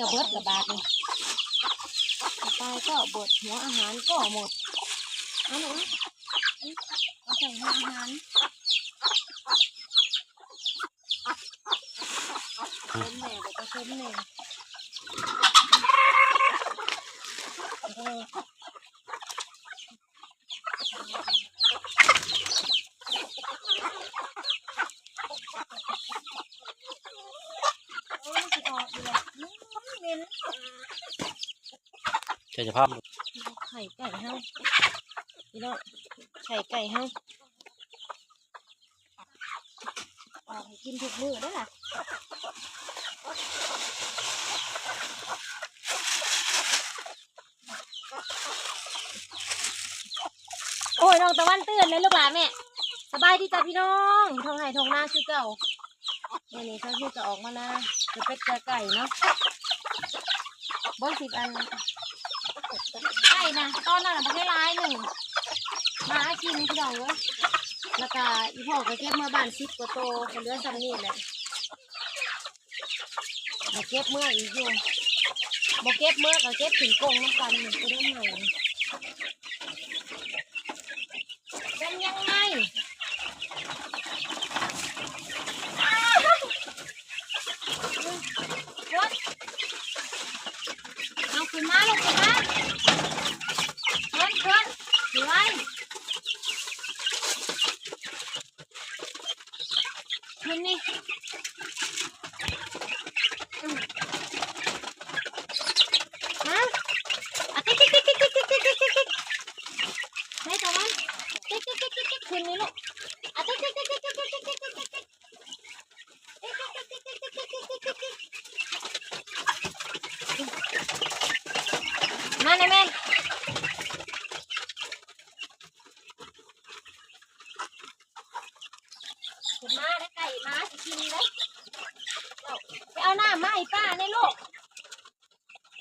ກະເບິດລະບາດນີ້ ປາກໍເບິດ ຫົວອາຫານກໍໝົດ. ເອົາລູກເອົາ ເອົາໃສ່ຫົວອາຫານ. ເປັນແມ່ກໍເປັນແມ່ ເອີ. ໂອ້ຍ ຊິອອກຢູ່ແລ້ວ ເໝັນ. ເຈົ້າຈະພາ ໄຂ່ໄກ່ເຮົາ ພີ່ນ້ອງ ໄຂ່ໄກ່ເຮົາ. ອອກໃຫ້ກິນທຸກມື້ເດີລະ. ໂອ້ຍ ນ້ອງຕາວັນຕື່ນເລີຍລູກຫຼານແມ່. ສະບາຍດີຈ້າພີ່ນ້ອງ ທົ່ງໄຮ່ທົ່ງນາຄືເກົ່າ. ມື້ນີ້ເຮົາຄືຈະອອກມານາ ເພື່ອເປັດເພື່ອໄກ່ເນາະ. ບໍ່ສິບອັນ ໄກ່ນະ ຕອນນັ້ນນະບັກຫຼາຍໆໜຶ່ງ ມາກິນພີ່ນ້ອງເອີຍ. ແລ້ວກະອີ່ພໍ່ກໍເກັບເມືອບ້ານສິບກວ່າໂຕ ກໍເຫຼືອຊ່ຳນີ້ແຫຼະ. ເກັບເມືອອີກຢູ່ ບໍ່ເກັບເມືອກໍເກັບຂຶ້ນກົງນຳກັນນີ້ ກໍໄດ້ໃຫ້. ເປັນຍັງໄງ? ເອົາຂຶ້ນມາລູກ ຂຶ້ນມາ ຂຶ້ນ ຂຶ້ນ ໄວ. ຂຶ້ນນີ້ ອືມ ຮະ ອະ ຕິກໆໆໆ ໃນຕາວັນ ຕິກໆໆໆ ຂຶ້ນນີ້ລູກ ອະ ຕິກໆໆໆ ມາແນ່ແມ່. ຂຶ້ນມາໄດ້ໄກ່ມາຊິກິນເດ້. ໄປເອົານ້ຳມາໃຫ້ປ້າແນ່ລູກ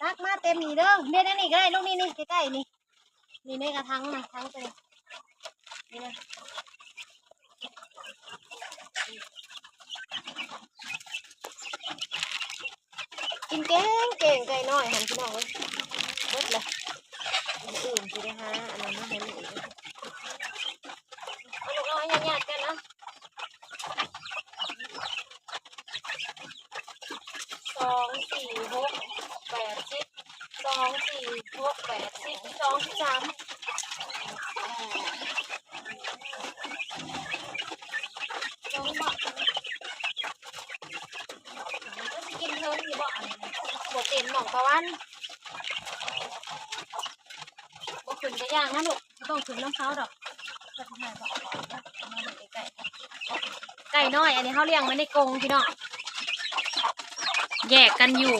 ຕັກມາເຕັມນີ້ເດີ. ເດ້ ນີ້ກໍໄດ້ລູກ ນີ້ ນີ້ ໃກ້ໆນີ້ ນີ້ໃນກະຖັງນະ ຖັງໂຕນີ້ນະ. ກິນເກັ່ງໆ ໄກ່ນ້ອຍຫັ້ນພີ່ນ້ອງເອີຍ ເບິດລະ. ມື້ອື່ນຊິໄດ້ຫາອັນນັ້ນມາໃຫ້ມື້ອື່ນ. ເອົາລູກ ເອົາ ຫຍາດໆກັນເອົາ ສອງ ສີ່ ຫົກ ແປດ ສິບ ສອງ ສີ່ ຫົກ ແປດ ສິບ ສອງ ສິບສາມ ສອງ ບາດ ມັນຊິກິນເທິງຢູ່ບໍ່? ອັນນີ້ນະ ບໍ່ເຕັມໜອງຕາວັນ ບໍ່ຂຶ້ນກະຢ່າງນະລູກ ບໍ່ຕ້ອງຂຶ້ນນຳເຂົາດອກ. ໄກ່ນ້ອຍອັນນີ້ເຮົາລ້ຽງໄວ້ໃນກົງພີ່ນ້ອງ ແຍກກັນຢູ່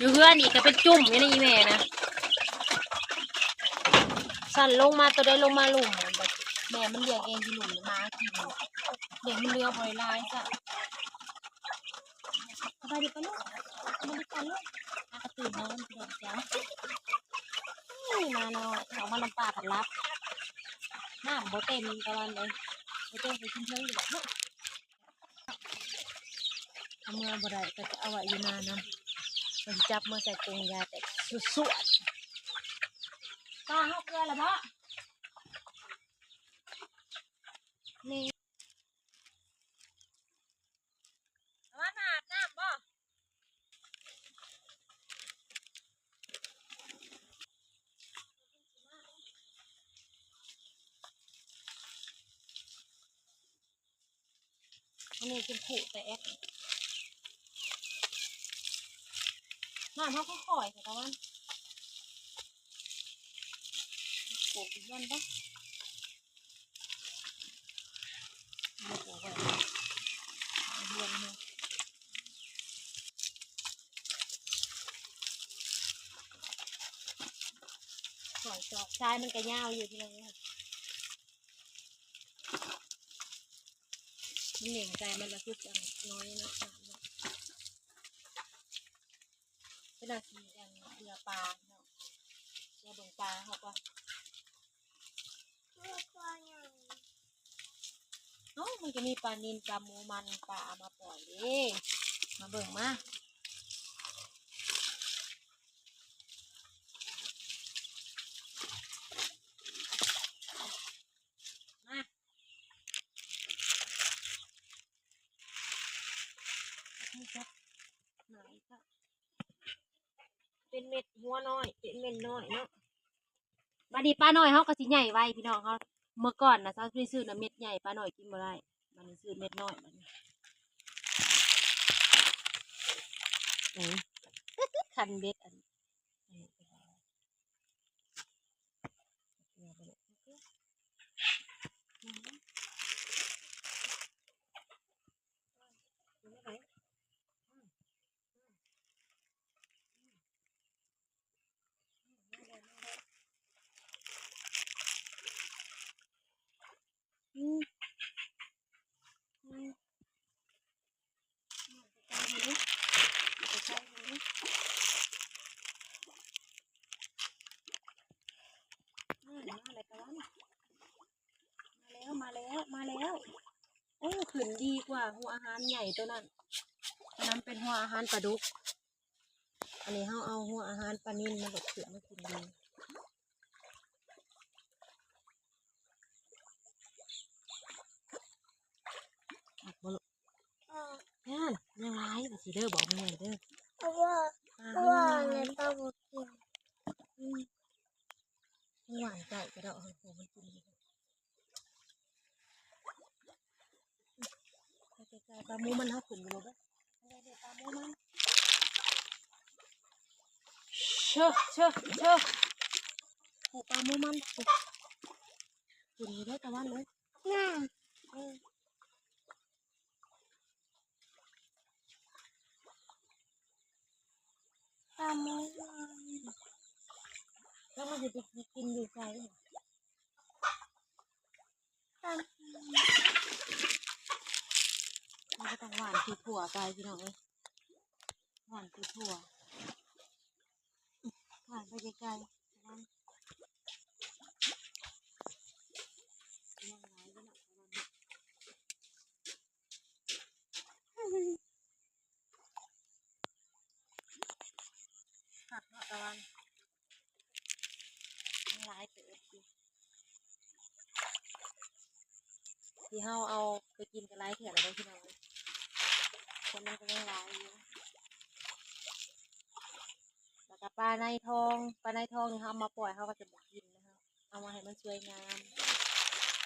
ຢູ່ເຮືອນອີກກໍເປັນຈຸ້ມຢູ່ໃນອີ່ແມ່ນະ. ຊັ້ນລົງມາ ໂຕໃດລົງມາລຸ່ມ ແມ່ມັນລ້ຽງເອງຢູ່ລຸ່ມ ໝາກິນ ເດັກມັນເຫຼືອບໍ່ໄດ້ຫຼາຍຊະ. ສະບາຍດີປະລູກ ສະບາຍດີປະລູກ ອາກະຕື່ນນອນພີ່ນ້ອງເຈົ້າ. ນີ້ໝານ້ອຍອອກມານຳປ້າພັດຫຼັບ ນ້ຳບໍ່ເຕັມຕາວັນເອີຍ ບໍ່ເຕັມໄປກິນເທິງຢູ່ດອກເນາະ. ເອົາເມືອບໍ່ໄດ້ກໍຈະເອົາໄວ້ຢູ່ນານຳ ມັນຊິຈັບເມືອໃສ່ກົງຢາແຕກສວດໆ. ປ້າເຮົາເກືອລະບໍ່? ນີ້ ຕາວັນມາອາບນ້ຳບໍ່? ອັນນີ້ເປັນຄຸແຕກ ນ້ຳເຮົາຄ່ອຍໆ ຕາວັນ ໂກກເຮືອນເດ້. ຊາຍມັນກະຍາວຢູ່ພີ່ນ້ອງເອີຍ ມັນເໜັງໃຈມັນລະຄືຈະນ້ອຍເນາະ ເວລາຊິອັນເຫຼືອປາເນາະ ເຫຼືອເບິ່ງປາເຮົາກ່ອນ. ເອົ້າ ມັນກໍມີປານິນ ປາໝູມັນ ປາເອົາມາປ່ອຍເດ້. ມາເບິ່ງມາ ມາ ນີ້ຈັບ ມາອີກແລ້ວ ເປັນເມັດຫົວນ້ອຍ ເປັນເມັດນ້ອຍເນາະ. ບັດນີ້ປານ້ອຍເຮົາກໍຊິໃຫຍ່ໄວພີ່ນ້ອງເຮົາ. ເມື່ອກ່ອນນະ ເຮົາໄປຊື້ນະເມັດໃຫຍ່ ປານ້ອຍກິນບໍ່ໄດ້. ບັດນີ້ຊື້ເມັດນ້ອຍບັດນີ້ ເອີ ຄັນເບັດອັນ ອັນນີ້ກໍໄດ້ ອືມ ອືມ ມາແລ້ວ ມາແລ້ວ ມາແລ້ວ. ໂອ້ ຂຶ້ນດີກວ່າຫົວອາຫານໃຫຍ່ໂຕນັ້ນ. ໂຕນັ້ນເປັນຫົວອາຫານປາດຸກ. ອັນນີ້ເຮົາເອົາຫົວອາຫານປານິນ ມັນກໍຂຶ້ນມາກິນດີ. ຄັກບໍ່ລູກ? ນັ້ນ ຍັງຫຼາຍວ່າຊິເດີ ບອກແມ່ເດີ. ເພາະວ່າ ປາ ເພາະວ່າ ມັນຍັງຫຼາຍ ແລ້ວປາບໍ່ກິນ. ອືມ ຫວານໃຈກະດອກ ໃຫ້ຂອງມັນກິນ. ໄປໄກໆ ປາໝູມັນເຮົາຂຶ້ນຢູ່ໂລດເດີ ໄປເດີ ປາໝູມັນ ເຊີ ເຊີ ເຊີ ໂອ້ ປາໝູມັນ ຂຶ້ນຢູ່ເດີຕາວັນເອີຍ ນະ ເອີ. ປາໝູ ແລ້ວມັນຊິໄປກິນຢູ່ໃສ? ປາໝູ ມັນກໍຕ້ອງຫວ່ານຂີ້ຜົວໄປພີ່ນ້ອງເອີຍ ຫວ່ານຂີ້ຜົວ ຫວ່ານໄປໄກໆ ລະວັງ ຍັງຫຼາຍຢູ່ເນາະ ລະວັງ. ຄັກເນາະຕາວັນ ຍັງຫຼາຍເຕີບຢູ່ ທີ່ເຮົາເອົາໄປກິນກໍຫຼາຍເທື່ອແລ້ວເດີພີ່ນ້ອງເອີຍ ຄົນມັນກໍຍັງຫຼາຍຢູ່. ແລ້ວກໍປາໄນທອງ ປາໄນທອງນີ້ເຮົາເອົາມາປ່ອຍ ເຮົາກໍຈະບໍ່ກິນນະ ເຮົາເອົາມາໃຫ້ມັນສວຍງາມ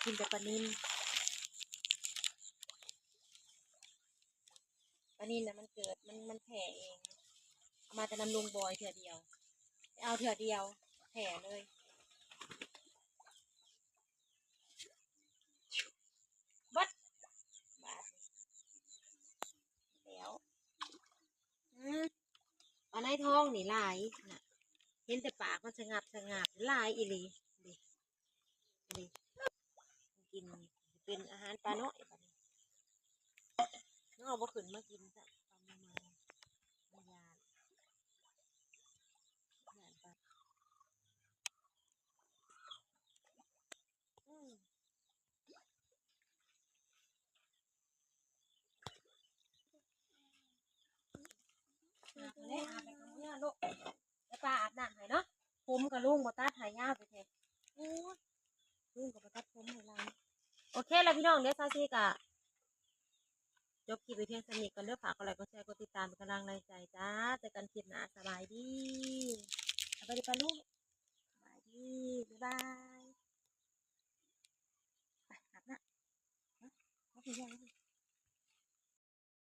ກິນແຕ່ປານິນ. ປານິນນະມັນເກີດ ມັນ ມັນແຜ່ເອງ ເອົາມາແຕ່ນຳລຸງບອຍເທື່ອດຽວ ໄປເອົາເທື່ອດຽວແຜ່ເລີຍ ເບິດ ບາດນີ້ ແລ້ວ ອືມ ປາໄນທອງນີ້ຫຼາຍນະ ເຫັນແຕ່ປາກມັນສະຫງັບສະຫງັບ ຫຼາຍອີ່ຫຼີ ນີ້ ນີ້ ກິນເປັນອາຫານປານ້ອຍບາດນີ້ ເຮົາບໍ່ຂຶ້ນມາກິນຊ້ຳ ປາມາ ຢ້ານ ຢ້ານປາ ອືມ. ອາບແລ້ວ ອາບແລ້ວກໍເມືອລູກ ແລ້ວປ້າອາບນ້ຳໃຫ້ເນາະ ຜົມກໍລຸງບໍ່ຕັດໃຫ້ ຍາວແທ້ໆ ໂອ້ຍ ລຸງກໍບໍ່ຕັດຜົມໃຫ້ຫຼານ. ໂອເຄລະພີ່ນ້ອງ ດຽວຊາວຊີກະຈົບຄລິບໄວ້ພຽງສ່ຳນີ້ກ່ອນເດີ ຝາກກົດໄລກົດແຊ ກົດຕິດຕາມເປັນກຳລັງແຮງໃຈຈ້າ ເຈີກັນຄລິບໜ້າ ສະບາຍດີ ສະບາຍດີປ້າລຸງ ສະບາຍດີ ບາຍບາຍ ໄປອາບນ້ຳ.